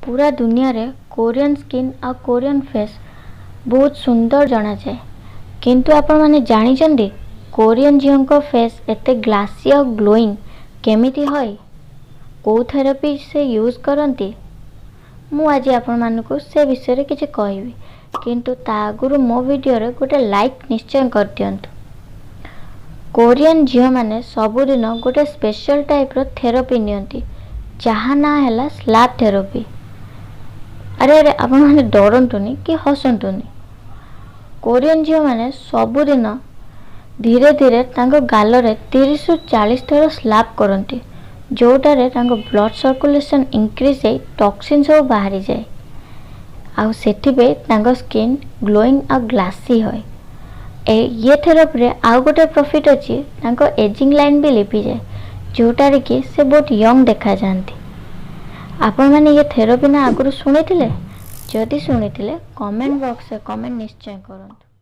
ପୁରା ଦୁନିଆରେ Korean skin ଆଉ କୋରିଆନ୍ ଫେସ୍ ବହୁତ ସୁନ୍ଦର ଜଣାଯାଏ। କିନ୍ତୁ ଆପଣମାନେ ଜାଣିଛନ୍ତି, କୋରିଆନ୍ ଝିଅଙ୍କ ଫେସ୍ ଏତେ ଗ୍ଲାସି ଆଉ ଗ୍ଲୋଇଂ କେମିତି হয়? କେଉଁ ଥେରାପି ସେ ୟୁଜ୍ କରନ୍ତି? ମୁଁ ଆଜି ଆପଣମାନଙ୍କୁ ସେ ବିଷୟରେ କିଛି କହିବି, କିନ୍ତୁ ତା ଆଗରୁ ମୋ ଭିଡ଼ିଓରେ ଗୋଟେ ଲାଇକ୍ ନିଶ୍ଚୟ କରିଦିଅନ୍ତୁ। କୋରିଆନ୍ ଝିଅମାନେ ସବୁଦିନ ଗୋଟେ ସ୍ପେଶାଲ୍ ଟାଇପ୍ର ଥେରାପି ନିଅନ୍ତି, ଯାହା ନାଁ ହେଲା ସ୍ଲାପ୍ ଥେରାପି। ଆରେ ଆରେ, ଆପଣମାନେ ଡରନ୍ତୁନି କି ହସନ୍ତୁନି। କୋରିଆନ୍ ଝିଅମାନେ ସବୁଦିନ ଧୀରେ ଧୀରେ ତାଙ୍କ ଗାଲରେ 30ରୁ 40 ଥର ସ୍ଲାପ୍ କରନ୍ତି, ଯେଉଁଟାରେ ତାଙ୍କ ବ୍ଲଡ଼ ସର୍କୁଲେସନ୍ ଇନକ୍ରିଜ୍ ହେଇ ଟକ୍ସିନ୍ ସବୁ ବାହାରିଯାଏ ଆଉ ସେଥିପାଇଁ ତାଙ୍କ ସ୍କିନ୍ ଗ୍ଲୋଇଂ ଆଉ ଗ୍ଲାସି ହୁଏ। ଇଏ ଥେରାପିରେ ଆଉ ଗୋଟେ ପ୍ରଫିଟ୍ ଅଛି, ତାଙ୍କ ଏଜିଂ ଲାଇନ୍ ବି ଲିଭିଯାଏ, ଯେଉଁଟାରେ କି ସେ ବହୁତ ୟଙ୍ଗ ଦେଖାଯାଆନ୍ତି। ଆପଣମାନେ ଇଏ ଥେରାପି ନା ଆଗରୁ ଶୁଣିଥିଲେ? ଯଦି ଶୁଣିଥିଲେ, କମେଣ୍ଟ ବକ୍ସରେ କମେଣ୍ଟ ନିଶ୍ଚୟ କରନ୍ତୁ।